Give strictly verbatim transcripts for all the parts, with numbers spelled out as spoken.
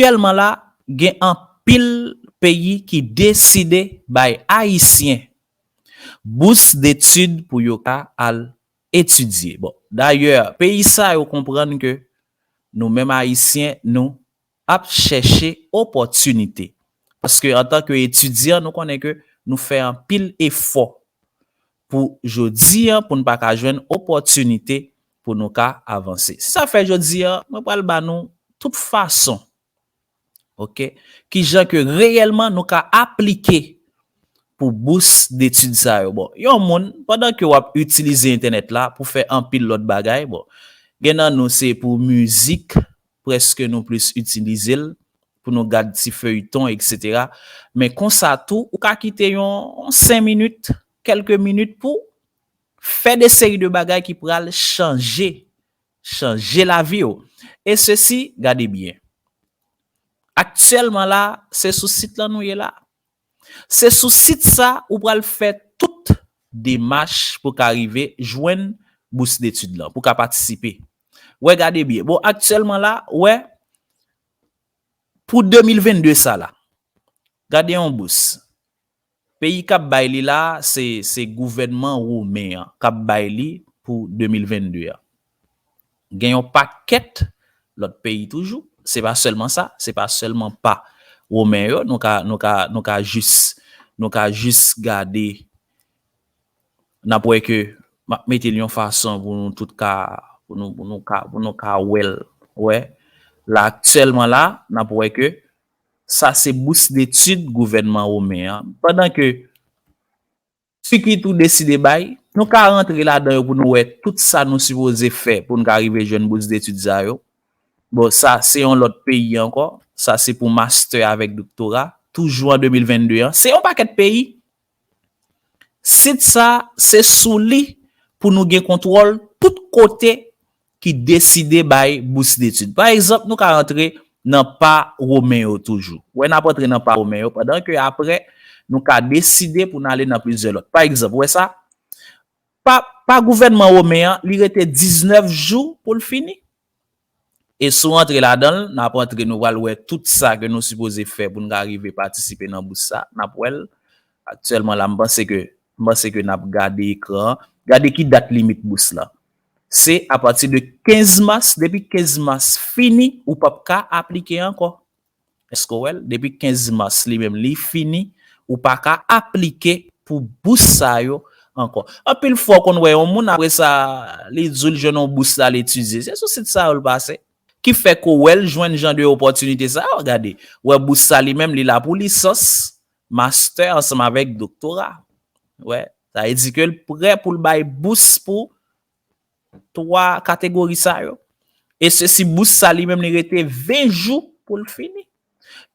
Aktyèlman la, gen anpil peyi ki deside bay Ayisyen bous detid pou yo ka al etidye. Bon, dayè, peyi sa yo konprann ke nou menm Ayisyen, nou ap chèche opòtinite. Paske antanke etidyan, nou konnen ke nou fè anpil efò pou jodi a, pou n pa ka jwenn opòtinite pou nou ka avanse. Se sa fè jodi a, mwen pral ba nou tout fason, oke, kijan ke reyèlman nou ka aplike pou bous detid sa yo. Bon, yon moun, pandan ke w ap itilize entènèt la pou fè anpil lòt bagay, bon, gen nan nou se pou mizik, prèske nou plis itilize l pou nou gad ti feyton, etsetera. Men konsa tou, ou ka kite yon, yon senk minit, kèlke minit pou fè de seri de bagay ki pral chanje, chanje lavi w. E sesi, gade byen. Aktyèlman la, se sou sit lan nou ye la. Se sou sit sa ou pral fè tout demach pou ka rive jwenn bous detid lan, pou ka patisipe. Wè, gade byen. Bon, aktyèlman la, wè, pou de mil vennde sa la, gade yon bous. Peyi k ap bay li la, se, se gouvènman women an k ap bay li pou de mil vennde a. Gen yon pakèt lòt peyi toujou. Se pa sèlman sa, se pa sèlman pa women yo, nou ka, nou ka, nou ka jis, nou ka jis gade, n ap wè ke m ap mete l yon fason pou nou tout ka, pou nou, pou nou ka, pou nou ka wè l. Wè, la aktyèlman la, n ap wè ke sa se bous detid gouvènman women an. Pandan ke Turquie tou deside bay, nou ka rantre ladan yo pou nou wè tout sa nou sipoze fè pou n ka rive jwenn bous detid sa yo. Bon, sa se yon lòt peyi ankò. Sa se pou master avèk doktora. Toujou an de mil vennde an. Se yon pakèt peyi. Sit sa, se sou li pou nou gen kontwòl tout kote ki deside bay bous detid. Pa egzanp, nou ka rantre nan pa women yo toujou. Wè, n ap rantre nan pa women yo, pandan ke apre, nou ka deside pou n ale nan plizyè lòt. Pa egzanp, wè sa? Pa, pa gouvènman women an, li rete diznèf jou pou l fini. E si w rantre ladan l, n ap rantre, nou pral wè tout sa ke nou sipoze fè pou n ka rive patisipe nan bous sa. N ap wè l. Aktyèlman la, m panse ke, m panse ke n ap gade ekran an. Gade ki dat limit bous lan. Se apati de kenz mas, depi kenz mas fini, ou p ap ka aplike ankò. Èske w wè l? Depi kenz mas li menm li fini, ou pa ka aplike pou bous sa yo ankò. Anpil fwa w konn wè yon moun, apre sa, li di w l jwenn yon bous la, l etidye. Se sou sit sa yo l pase. Ki fè ke w wè l jwenn jan de opòtinite sa yo. Gade, w wè bous sa li menm, li la pou lisans, master ansanm avèk doktora. Wè, sa vle di ke l prè pou l bay bous pou twa kategori sa yo. E sesi bous sa li menm li rete ven jou pou l fini.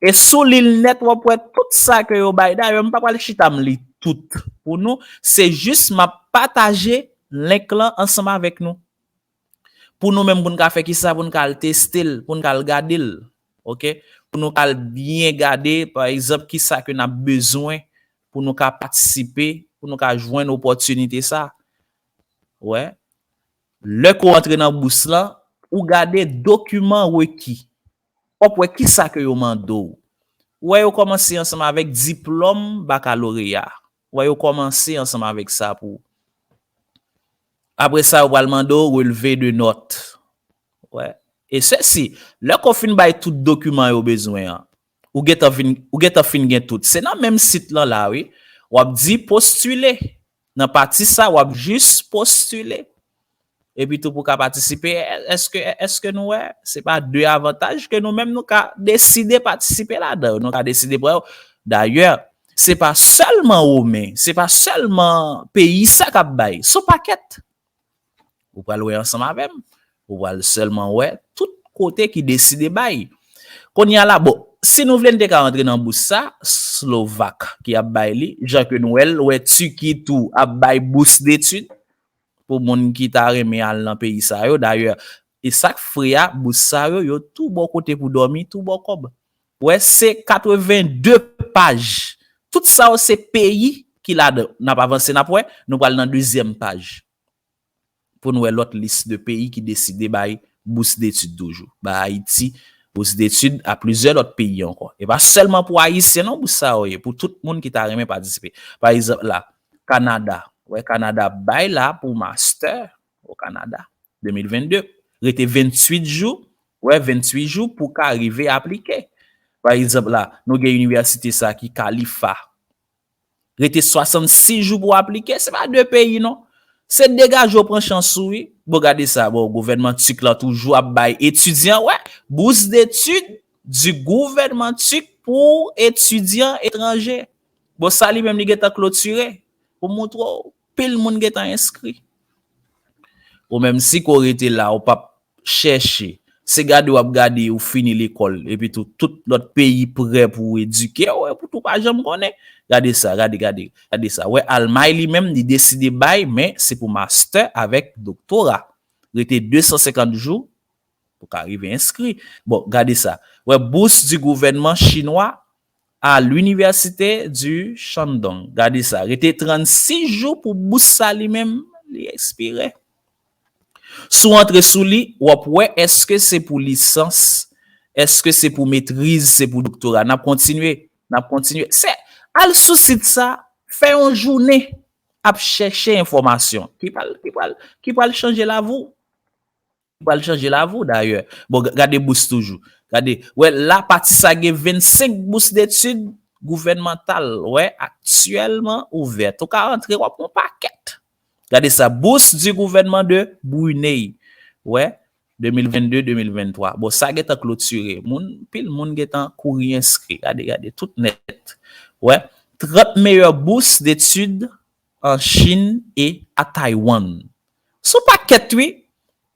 E sou li l nèt w ap wè tout sa ke yo bay. Dayè, m pa pral chita m li tout pou nou. Se jis m ap pataje link lan ansanm avèk nou. Pou nou menm, pou n ka fè kisa, pou n ka al teste l, pou n ka al gade l. Oke? Pou nou ka al byen gade, pa egzanp, kisa ke n ap bezwen pou nou ka patisipe, pou nou ka jwenn opòtinite sa. Wè. Lè ke w antre nan bous lan, ou gade dokiman reki. W ap wè kisa ke yo mande w. Ou wè yo kòmanse ansanm avèk diplòm bakaloreya. Ou wè yo kòmanse ansanm avèk sa pou ou. Apre sa, yo pral mande w relve de nòt. Wè. E sesi, lè ke w fin bay tout dokiman yo bezwen an, ou gentan fin, ou gentan fin gen tout. Se nan menm sit lan la, wi. W ap di postile. Nan pati sa, w ap jis postile. Epi tou pou ka patisipe, è-, èske, èske nou wè, se pa de avantaj ke nou menm nou ka deside patisipe ladan yo, nou ka deside pran yo. Dayè, se pa sèlman women, se pa sèlman peyi sa k ap bay, se yon pakèt. Ou pral wè ansanm avè m, ou pral sèlman wè tout kote ki deside bay. Kounye a la, bon, si nou vle n te ka rantre nan bous sa, Slovak ki ap bay li, jan ke nou wè l, wè Tiki tou ap bay bous detid pou moun ki ta renmen al nan peyi sa yo. Dayè, e sa k fre a, bous sa yo, yo tou ba w kote pou dòmi, tou ba w kòb. Wè, se katrevenn de paj. Tout sa yo se peyi ki ladan. N ap avanse, n ap wè, nou pral nan dezyèm paj. Pou n wè lòt lis de peyi ki deside bay bous detid toujou. Bay Ayiti, Bous detid a plizyè lòt peyi ankò. E pa sèlman pou Ayisyen non, bous sa yo ye, pou tout moun ki ta renmen patisipe. Pa egzanp la, Kanada. Wè, Kanada ap bay la pou master o Kanada, de mil vennde. Rete venntuit jou, wè, venntuit jou pou ka rive aplike. Pa egzanp la, nou gen inivèsite sa ki Khalifa. Rete swasannsis jou pou aplike, se pa de peyi non. Se degaje w pran chans ou wi. Bon, gade sa, bon, gouvènman tik la toujou ap bay etidyan, wè, bourse d'études du gouvernement turc pour étudiants étrangers. Bon, sa li menm li gentan klotire pou montre w, pil moun gentan enskri. Ou menm si ko rete la, ou p ap chèche. Se gade w ap gade ou fini lekòl, epi tou, tout lòt peyi prè pou edike w, epi tou pa janm konnen. Gade sa, gade, gade, gade sa. Wè, Almay li menm, li deside bay, men se pou master avèk doktora. Rete de san senkant jou pou ka rive enskri. Bon, gade sa. Wè, bourse du gouvernement chinois à l'université du Shandong. Gade sa. Rete trannsis jou pou bous sa li menm, li ekspire. Si w antre sou li, w ap wè èske se pou lisans, èske se pou metriz, se pou doktora. N ap kontinye, n ap kontinye. Se, al sou sit sa, fè yon jounen ap chèche enfòmasyon ki pral, ki pral, ki pral chanje lavi w. Ki pral chanje lavi w, dayè. Bon, g-, gade bous toujou. Gade, wè, la pati sa gen vennsenk bous detid gouvènmantal, wè, aktyèlman ouvèt. Ou ka antre, w ap yon pakèt. Gade sa, bourse du gouvernement de Brunei. Wè, de mil vennde, de mil venntwa. Bon, sa gentan klotire. Moun, pil moun gentan kouri enskri. Gade, gade, tout nèt. Wè, trant meilleures bourses d'études en Chine et à Taïwan. Se yon pakèt, wi.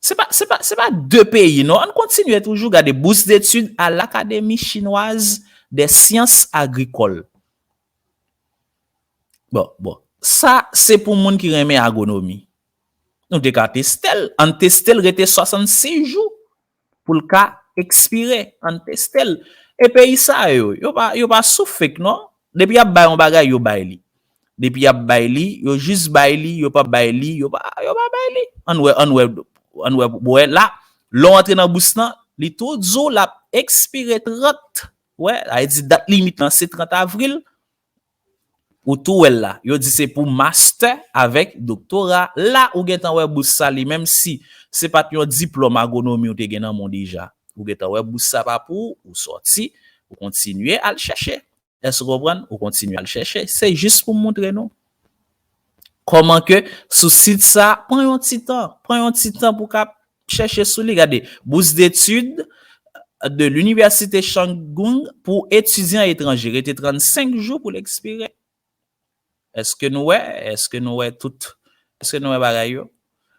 Se pa, se pa, se pa de peyi, non. Ann kontinye toujou gade Bourse d'études à l'Académie chinoise des sciences agricoles. Bon, bon. Sa, se pou moun ki renmen agwonomi. Nou te ka teste l. Ann teste l, rete swasannsis jou pou l ka ekspire. Ann teste l. E peyi sa yo, yo pa, yo pa sou fake, non. Depi y ap bay yon bagay, yo bay li. Depi y ap bay li, yo jis bay li, yo pa bay li, yo pa, yo pa bay li. Ann wè, ann wè, ann wè, wè la, lè w antre nan bous lan, li tou di w l ap ekspire trant, wè, sa vle di dat limit lan se trant avril, ou tou wè l la. Yo di se pou master avèk doktora. La, ou gentan wè bous sa li, menm si se pa t yon diplòm agwonomi ou te gen nan men w deja. Ou gentan wè bous sa pa pou ou, ou sòti, ou kontinye al chèche. Èske w konprann? Ou kontinye al chèche. Se jis pou m montre nou kòman ke sou sit sa, pran yon ti tan, pran yon ti tan pou ka chèche sou li. Gade, Bourse d'études de l'Université Shandong pour étudiants étrangers. Rete trannsenk jou pou l ekspire. Èske nou wè? Èske nou wè tout? Èske nou wè bagay yo?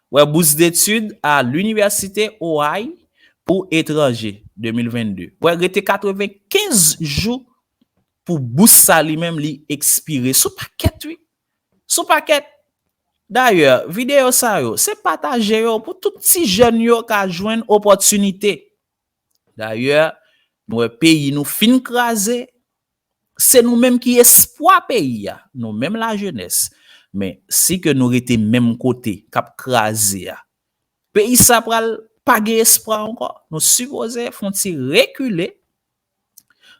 Wè, Bourse d'études à l'Université Ohai pour étrangers, de mil vennde. Wè, rete katrevenkenz jou pou bous sa li menm li ekspire. Se yon pakèt, wi. Se yon pakèt. Dayè, videyo sa yo, se pataje yo pou tout ti jèn yo ka jwenn opòtinite. Dayè, nou wè peyi nou fin kraze. Se nou menm ki espwa peyi a, nou menm lajenès. Men si ke nou rete menm kote k ap kraze a, peyi sa pral pa gen espwa ankò. Nou sipoze fè yon ti rekile.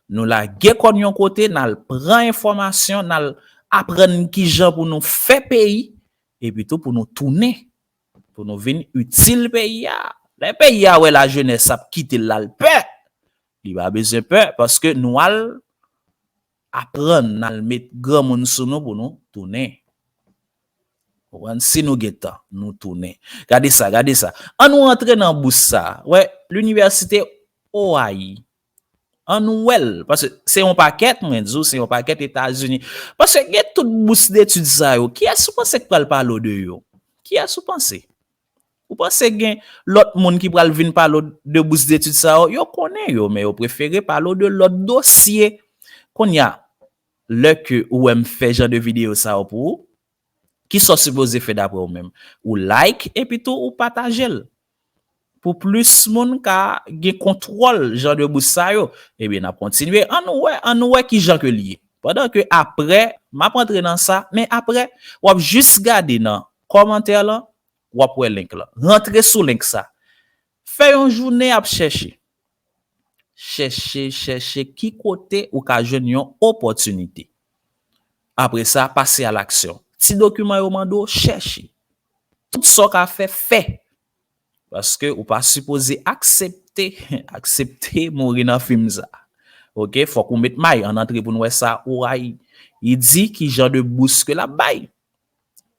Nou lage kò n yon kote, n al pran enfòmasyon, n al aprann kijan pou nou fè peyi, epi tou pou nou tounen, pou nou vin itil peyi a. Lè peyi a wè lajenès ap kite l, l al pè, li pa bezwen pè, paske nou al aprann, n al met granmoun sou nou pou nou tounen. Ou konprann? Si nou gen tan, nou tounen. Gade sa, gade sa. Ann nou rantre nan bous sa. Wè, Linivèsite Ohio. Ann nou wè l. Paske se yon pakèt, mwen di w, se yon pakèt Etazini. Paske gen tout bous detid sa yo. Kiyès ou panse k pral pale w de yo? Kiyès ou panse? Ou panse gen lòt moun ki pral vin pale w de bous detid sa yo? Yo konnen yo, men yo prefere pale w de lòt dosye. Kounye a, lè ke ou wè m fè jan de videyo sa yo pou ou, kisa w sipoze fè daprè w menm? Ou like epi tou ou pataje l. Pou plis moun ka gen kontwòl jan de bous sa yo. Ebyen, n ap kontinye. Ann nou wè, ann nou wè kijan ke l ye. Pandan ke aprè, m ap antre nan sa, men aprè, w ap jis gade nan kòmantè lan, w ap wè link lan. Rantre sou link sa. Fè yon jounen ap chèche. chèche, chèche ki kote ou ka jwenn yon opòtinite. Apre sa, pase a laksyon. Ti dokiman yo mande w, chèche. Tout sa w ka fè, fè. Paske ou pa sipoze aksepte, aksepte mouri nan fim sa. Oke, fòk ou met may, ann antre pou n wè sa ou ay. Li di ki jan de bous ke l ap bay.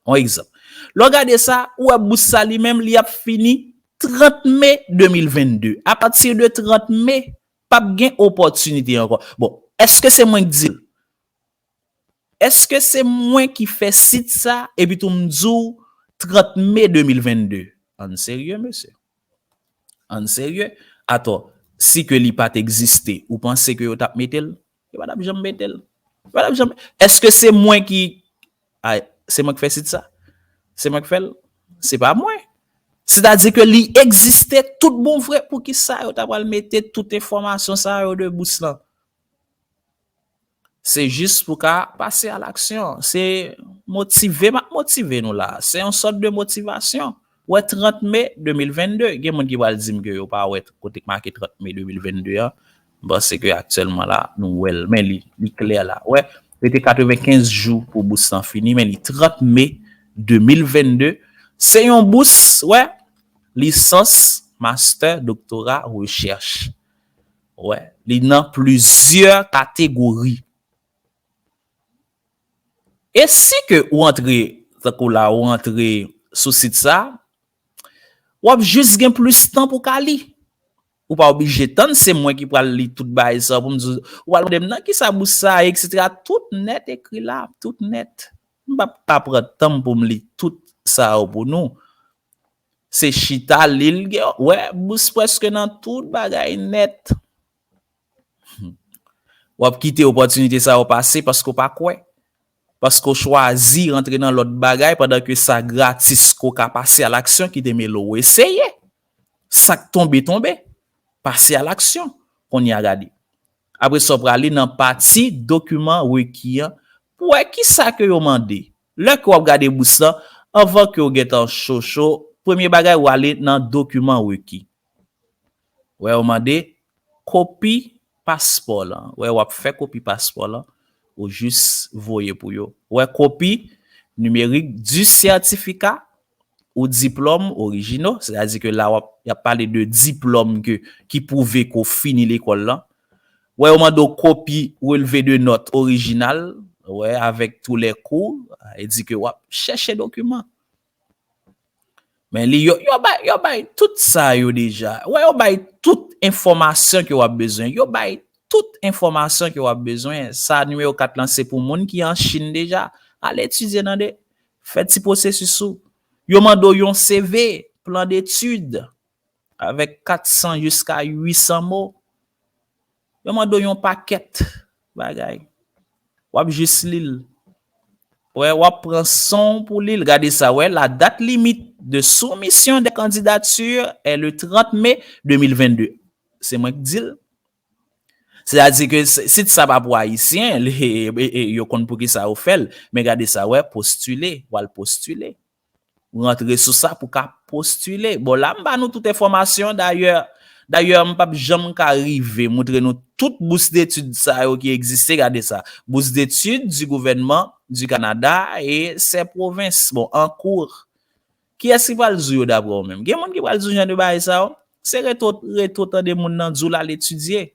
Yon egzanp. Lè w gade sa, ou wè bous sa li menm, li ap fini trant me de mil vennde. Apati de trant me, p ap gen opòtinite ankò. Bon, èske se mwen k di l? Èske se mwen ki fè sit sa, epi tou m di w trant me de mil vennde? Ann serye, mesye. Ann serye. Atò, si ke li pa t egziste, ou panse ke yo t ap mete l? Yo pa t ap janm mete l. Yo pa t ap janm. Èske se mwen ki, ay, se mwen ki fè sit sa? Se mwen ki fè l? Se pa mwen. Sètadi ke li egziste tout bon vre, poukisa yo ta pral mete tout enfòmasyon sa yo de bous lan? Se jis pou ka pase a laksyon. Se motive m ap motive nou la. Se yon sòt de motivasyon. Wè trant me de mil vennde, gen moun ki pral di m ke yo pa wè kote k make trant me de mil vennde an. M panse ke aktyèlman la, nou wè l. Men li, li klè la. Wè, rete katrevenkenz jou pou bous lan fini, men li trant me de mil vennde. Se yon bous, wè, lisans, mastè, doktora, rechèch. Wè, li nan plizyè kategori. E si ke ou antre, tankou la, ou antre sou sit sa, w ap jis gen plis tan pou ka li. Ou pa oblije tann se mwen ki pral li tout bagay sa pou m di w, ou pral mande m nan kisa bous sa, etsetera. Tout nèt ekri la, tout nèt. M p ap ka pran tan m pou m li tout sa yo pou nou. Se chita li l gen, wè, bous prèske nan tout bagay nèt. W ap kite opòtinite sa yo pase paske w pa kwè. Paske w chwazi rantre nan lòt bagay pandan ke sa gratis ke w ka pase a laksyon ki te mele w eseye. Sa k tonbe, tonbe. Pase a laksyon. Kounye a gade. Apre sa, w prale nan pati dokiman reki an pou wè kisa ke yo mande. Lè ke w ap gade bous lan, anvan ke w gentan cho cho, premye bagay, w ale nan dokiman reki. Wè, yo mande kopi paspò lan. Wè, w ap fè kopi paspò lan, ou jis voye pou yo. Wè, kopi nimerik di sètifika ou diplòm orijinal, sètadi ke la w ap, y ap pale de diplòm ke, ki pwouve ke w fini lekòl lan. Wè, yo mande w kopi relve de nòt orijinal, wè, avèk tou lè kou, e di ke w ap chèche dokiman. Men li, yo, yo bay, yo bay tout sa yo deja. Wè, yo bay tout enfòmasyon ke w ap bezwen. Yo bay tout enfòmasyon ke w ap bezwen. Sa nimewo kat lan, se pou moun ki an Chin deja. Al etidye nan de, fè ti pwosesis ou. Yo mande w yon C V, plan d'études, avèk kat san jiska uit san mo. Yo mande w yon pakèt bagay. W ap jis li l. Wè, w ap pran san w pou li l. Gade sa, wè, la date limite de soumission des candidatures est le trente mai deux mille vingt-deux. Se mwen k di l. Sètadi ke s-, sit sa pa pou Ayisyen, e, e, e, yo konn poukisa yo fè l. Men gade sa, wè, postile, w al postile. Ou rantre sou sa pou ka postile. Bon, la, m ba nou tout enfòmasyon. Dayè, dayè, m p ap janm ka rive montre nou tout bous detid sa yo ki egziste. Gade sa. Bourse d'études du gouvernement du Canada et ses provinces. Bon, an kou. Kiyès ki pral di w yo daprè w menm? Gen moun ki pral di w jan de bagay sa yo? Se reto, reto tande moun nan di w l al etidye.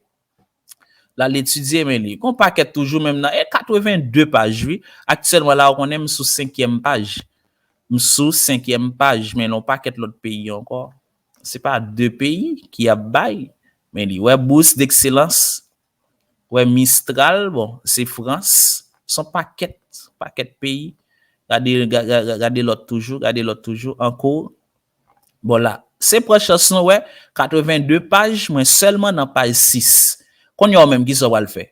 L al etidye, men li gon pakèt toujou menm nan, e katrevenndde paj, wi. Aktyèlman la, ou konnen m sou senkyèm paj. M sou senkyèm paj, men l on pakèt lòt peyi ankò. Se pa de peyi ki ap bay, men li, wè, bourse d'excellence, wè, Mistral, bon, se Frans. Se on pakèt, pakèt peyi. Gade, ga-, ga-, ga-, gade lòt toujou, gade lòt toujou, ankò. Bon, la, se pran chans nou, wè, katrevenndde paj, mwen sèlman nan paj sis. Kounye a w menm, kisa w pral fè?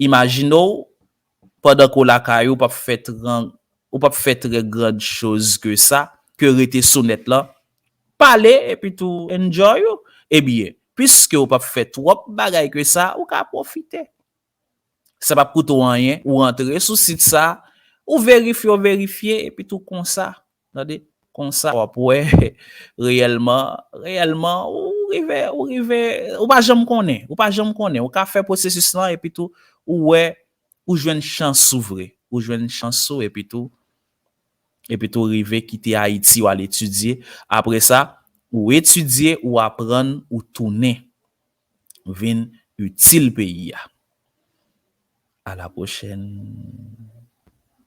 Imajine w, pandan ke w lakay ou, w p ap fè tran-, ou p ap fè trè grand choz ke sa, ke rete sou nèt lan, pale, epi tou enjoy ou. Ebyen, piske w p ap fè twòp bagay ke sa, ou ka pwofite. Sa p ap koute w anyen, ou rantre sou sit sa, ou verifye, ou verifye, epi tou konsa, tande, konsa, w ap wè, reyèlman, reyèlman, ou, ou rive, ou rive, ou pa janm konnen, ou pa janm konnen. Ou ka fè pwosesis lan epi tou ou wè, ou jwenn chans ou vre. Ou jwenn chans ou epi tou, epi tou rive kite Ayiti, ou al etidye. Apre sa, ou etidye, ou aprann, ou tounen, vin itil peyi a. À la prochaine.